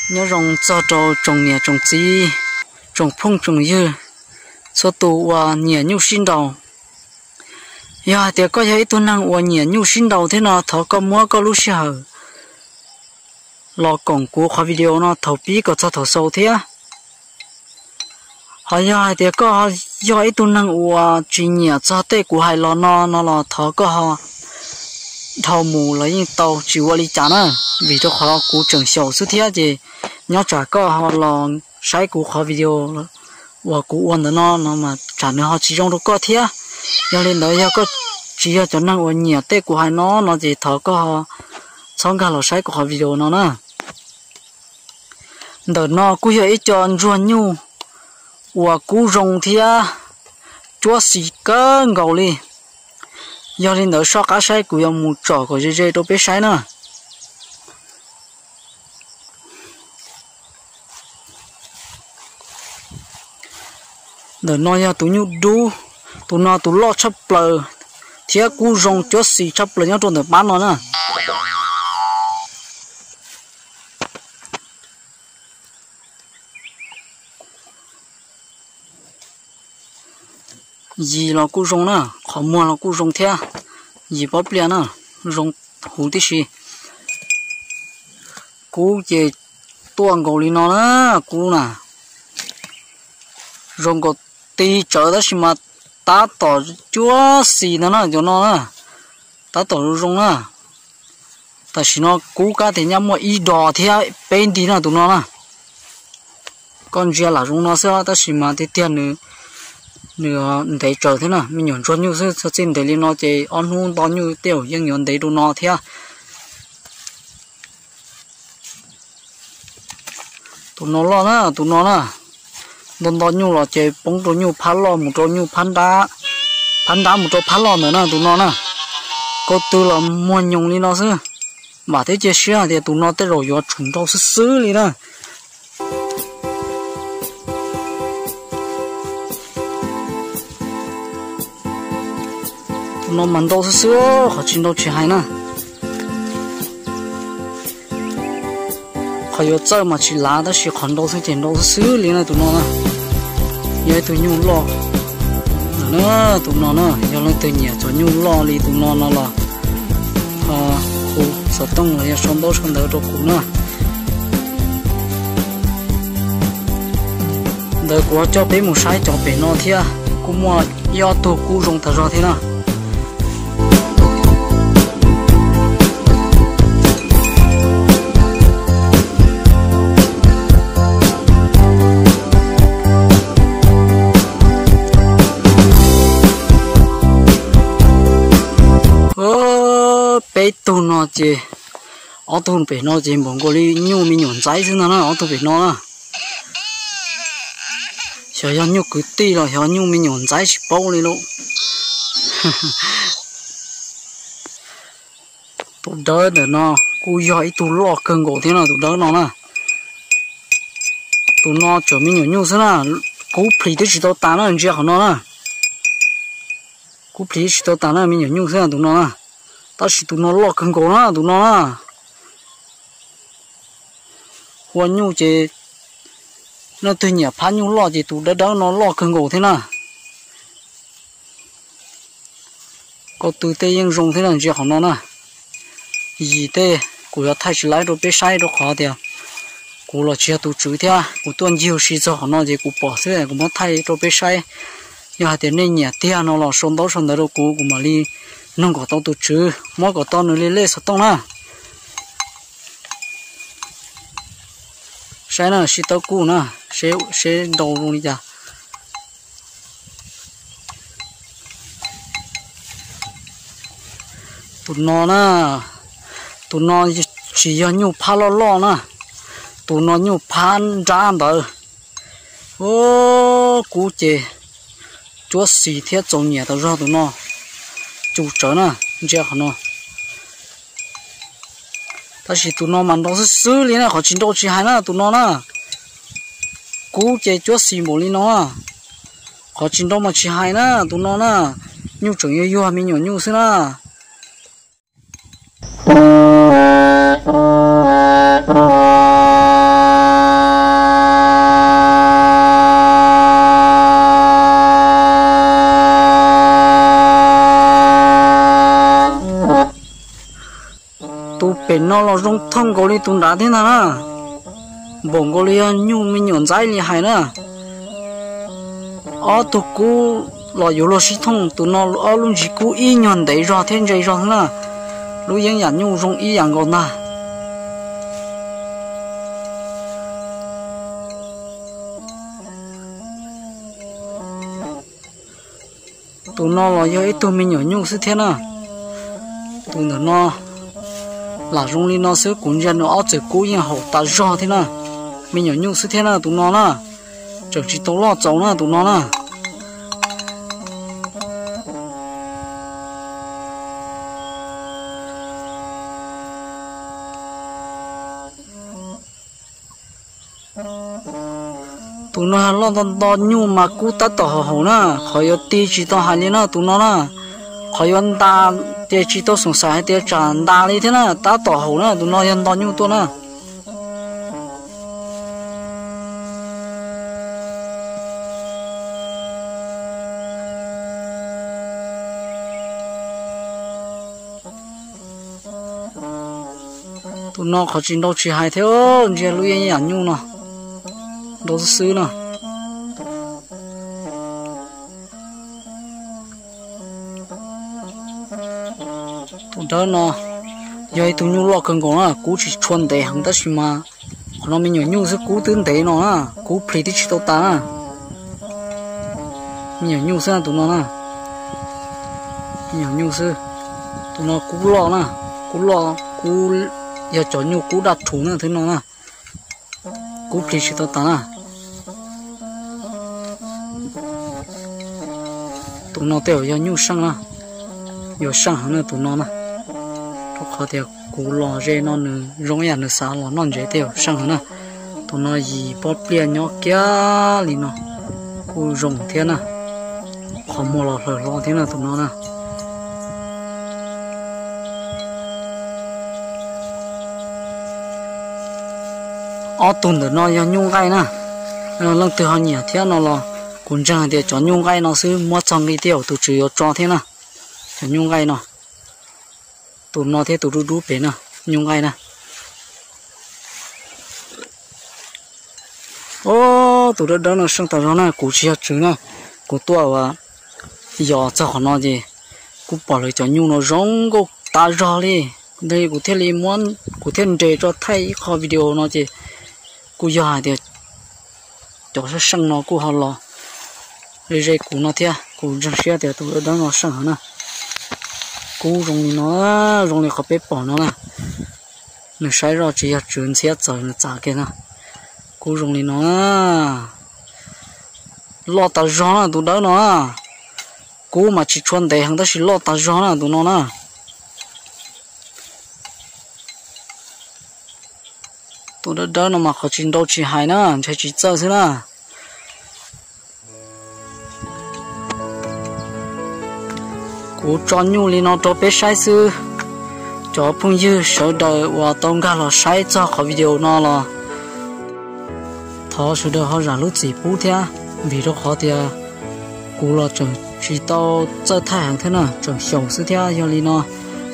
Nyob zoo txog rau tsoom niam tsoom txiv, tsoom phooj tsoom ywg, txhua tus uas nyiam nyuj sib nraus. Yog hais tias koj yog ib tug neeg uas nyiam nyuj sib nraus thiab no, thov koj muab koj lub sij hawm los koom kuv qhov video no thaum pib kom txog thaum xaus thiab. Ho yog hais tias koj yog ib tug neeg uas tsis nyiam txog tej kuv hais los no no los thov koj ho dhau mus los yeej tau, tsis ua li cas na, vim rau qhov kuv tseem xyaum xwb thiab ces nyob tsam koj ho los saib kuv qhov video uas kuv ua ntawm no no mas tsam nws ho tsis zoo rau koj thiab. Yog li ntawd yog koj tsis yog cov neeg uas nyiam tej kuv hais no no ces thov koj ho txhob nkag los saib kuv qhov video no na. Ntawm no kuj yog ib co ntsuag nyuj uas kub zoo thiab cuab xis kawg nkaus li. Yog li ntawd soj qab saib kuv yuav mus tsom kom ze ze rau peb saib na. Ntawm no yog tus nyuj dub, tus no tus loj tshaj plaws thiab kub zoo cuab xis tshaj plaws nyob rau ntawm pab no na. Yim los kuj zoo na, qhov muag los kuj zoo thiab. Yim pob pliaj na, zoo huv tib si. Kub ces tuaj nkaus li no na, kub na. Zoo nkaus tig tsawv tab sis mas tab tom cuab xis ntag na, cov no na. Tab tom zoo zoo na. Tam sim no kub kab tias nyab muaj ib dos thiab peb nti na tus no na. Koj ntsia lam zoo no xwb tab sis mas tiag tiag nws ntev tsawv thiab na, me nyuam ntsuag nyuj xwb, txog txij ntev li no ces ob hnub nto nyuj tej zaum yeej yuav ntev rau no thiab. Tus no loj na, tus no na, nto nto nyuj los ces poob rau nyuj phab loj mus rau nyuj phab nrab, phab nrab mus rau phab loj ntawm na tus no na. Ko tw los muag nyoos li no xwb. Vam thiab cia siab hais tias tus no tej zaum yuav tsum nrau xwb xwb li na. Tus no mas nrau xwb xwb, qhov tsis nrau tsis hais na. Qhov yuav txawj mas tsis lav tab sis qhov nrau xwb ces nrau xwb xwb li na tus no na. Yog ib tug nyuj loj na, tus no na, yog leej twg nyiam cov nyuj loj li tus no no los hu xov tooj los yog sau ntaub sau ntawv rau kuv na. Ntawd kuv ho coj peb mus saib cov pem no thiab, kuj muaj ib ob tug kub zoo tag zog thiab na. Peb tug no ces, ob tug pem no ces npaum nkaus li nyuj me nyuam ntxaib xwb ntag na, ob tug pem no na. Xyov yog nyuj kwv tij los xyov nyuj me nyuam ntxaib tsis paub li lauj. Tus dawb ntawm no kuj yog ib tug loj kawg nkaus thiab no, tus dawb no na. Tus no tseem me nyuam nyuj xwb na, kub plhis twb tsis tau tas na, ntsia qhov no na. Kub plhis tsis tau tas na, me nyuam nyuj xwb tus no na. Tab sis tus no loj kawg nkaus na, tus no na. Hu ua nyuj ces leej twg nyiam phab nyuj loj ces tus dawb dawb no loj kawg nkaus thiab na. Ko tw tej yeej zoo thiab na, ntsia qhov no na. Yim tej kuv yuav thaij tsis laib rau peb saib rau qhov tias kuv los tsis yog tus tswv thiab, kuv tuaj ncig ua si txog qhov no ces kuv pom xwb, kuv muab thaij rau peb saib. Yog hais tias nej nyiam tiag no los sau ntaub sau ntawv rau kuv, kuv mam li nug kom tau tus tswv, muab kom tau nws li lej xov tooj na. Saib na, sib tawb kuj na, seb nrau zoo li cas. Tus no na, tus no tsis yog nyuj phab loj loj na, tus no nyuj phab nrab ntawd. Kub ces cuab xis thiab txaus nyiam tau zog tus no, cus tsawv na, ntsia qhov no. Tab sis tus no mas nrau xwb xwb li na, qhov tsis nrau tsis hais na tus no na. Kub ces cuab xis npaum li no, qhov tsis nrau mas tsis hais na tus no na. Nyuj tseem yuag yuag me nyuam nyuj xwb na. Tus pem no los zoo thooj nkaus li tus nrad thiab ntag na. Npaum nkaus li yog nyuj me nyuam ntxaib li hais na. Ob tug kub los yuav luag sib thooj, tus no ob lub ntsis kub ib nyuag ntev zog thiab ntse zog na. Lub yeeb yam nyuj zoo ib yam nkaus ntag. Tus no los yog ib tug me nyuam nyuj xwb thiab na. Tus ntawm no lam zoo li no xwb, kuv ntsia nws ob txwm kub yeej haum tas zog thiab na. Me nyuam nyuj xwb thiab na tus no na. Tseem tsis tau loj txaus na tus no na. Tus no loj nto nto nyuj mas kub tab tom haum haum na, qhov yuav ti tsis tau hais li na tus no na. Qhov yuav ntas ces tsis tau xoom xaim hais tias tsam ntas li thiab na, tab tom haum na, tus no yog nto nyuj tuaj na. Tus no qhov tsis nrau tsis hais thiab, ntsia lub yeeb yam nyuj no nrau xwb na. Tus dawb no yog ib tug nyuj loj kawg nkaus na, kub tsis tshua ntev heev tab sis mas qhov no me nyuam nyuj xwb, kub twb ntev no na, kub plis twb tsis tau tas na. Me nyuam nyuj xwb tus no na. Me nyuam nyuj xwb. Tus no kub loj na, kub loj, kub yog cov nyuj kub daj rhuv na, tus no na. Kub plis tsis tau tas na. Tus no tej zaum yog nyuj seej na, yuav seej heev na tus no na. Rau qhov tias kuv los ze no nws zoo ib yam nws xav los noj ntsev tej zaum seej heev na. Tus no yim pob pliaj nyob kiag li no kuj zoo thiab na. Qhov muag los hlaws hlo thiab na tus no na. Ob tug ntawm no yog nyuj nqaij na. Leej twg ho nyiam thiab no los kuv ntseeg hais tias cov nyuj nqaij no xwb muab txog nqi tej zaum tus tswv yuav tso thiab na. Cov nyuj nqaij no, tus no thiab tus dub dub pem na, nyuj nqaij na. Ob tus dawb dawb no seej tas zog na, kuv tsis yog tswv na, kuv tuaj ua yos txog qhov no ces kuj pom lawv cov nyuj no zoo nkauj tas zog li. Ntawd kuv thiaj li muab, kuv thiaj nres tso thaij ib qho video no ces kuj yog hais tias cov seej seej no kuj ho los ze ze kuv no thiab, kuv ntseeg siab tias tus dawb dawb no seej heev na. Kub zoo li no, zoo li qhov peb pom no na. Nws saib zoj tsis yog tswv ntxhiab txawv nws txav kiag na. Kub zoo li no na. Loj tas zog na tus dawb no na. Kub mas tsis tshua ntev heev tab sis loj tas zog na tus no na. Tus dawb dawb no mas qhov tsis nrau tsis hais na, ntshai tsis txawj xwb na. Kuv tso nyuj li no rau peb saib xwb. Cov phooj ywg sawv daws uas tau nkag los saib txog qhov video no los thov sawv daws ho zam lub txim pub thiab, vim rau qhov tias kuv los tseem tsis tau txawj thaij heev thiab na, tseem xyaum xwb thiab. Yog li no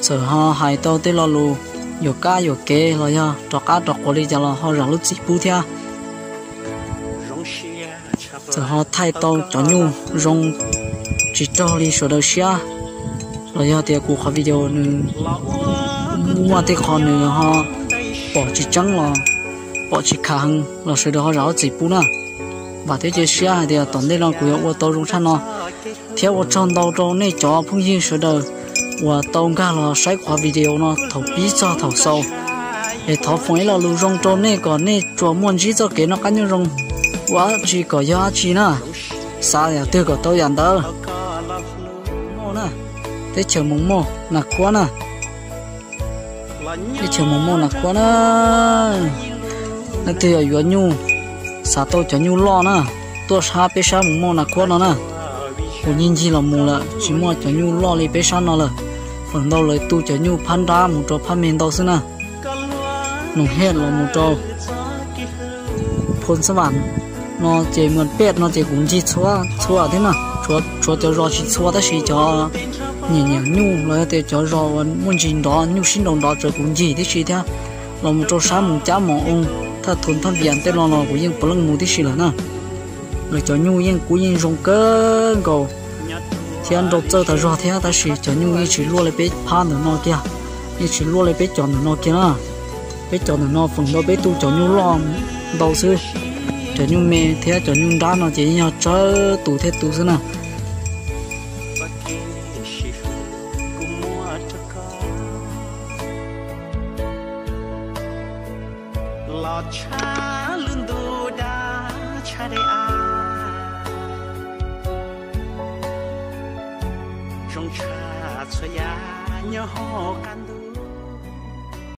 txawm ho hais tau tej lo lus yuam kab yuam kev los yog rov qab rov quav li cas los ho zam lub txim pub thiab. Txawm ho thaij tau cov nyuj zoo tsis raug li sawv daws siab, los yog tias kuv qhov video nws muaj tej qho nws ho pom tsis tseeb los pom tsis khav heev los sawv daws ho zam lub txim pub na. Vam thiab cia siab hais tias tom ntej no kuv yuav ua tau zoo tshaj no. Thiab ua tsaug ntau rau nej cov phooj ywg sawv daws uas tau nkag los saib qhov video no thaum pib txog thaum xaus. Es thov foom ib lo lus zoo rau nej kom nej tsuas muaj ntsib txoj kev noj qab nyob zoo, ua dab tsi kom yog dab tsi na, xav yam twg kom tau yam ntawd. Teb chaws Moos Mauj Nas Khuab na. Teb chaws Moos Mauj Nas Khuab na. Leej twg yog yuav nyuj, xav tau cov nyuj loj na, tuaj sab peb sab Moos Mauj Nas Khuab no na. Kuv ncig ncig los mus lawm tsis muaj cov nyuj loj li peb sab no lawm. Feem ntau lawv tu cov nyuj phab nrab mus rau phab me ntau xwb na. Noom Hej los mus rau Phoo Xab Vam no ces Muas Pej no ces kuv ncig txhua txhua thiab na. Tshuav cov zos tsis txhua tab sis cov Nyiam nyiam nyuj los yog tias cov zos uas muaj ntsis nrov, nyuj sib nraus nrov txawm kuv ncig tib si thiab. Los mus rau sab mus cab mos oo, thaj thum thaj vias tej no los kuv yeej puav leej mus tib si lawm na. Lawv cov nyuj yeej kub yeej zoo kawg nkaus thiab nrau txawj tas zog thiab, tab sis cov nyuj yeej tsis luaj li peb phab ntawm no kiag, yeej tsis luaj li peb cov ntawm no kiag na. Peb cov ntawm no feem ntau peb tu cov nyuj loj ntau xwb. Cov nyuj me thiab cov nyuj nrab no ces yeej yog tsawg tus thiaj tu xwb na. Los tshaj lub ntuj dab tshaj dej av, zoo tshaj txhua yam nyob hauv qab ntuj.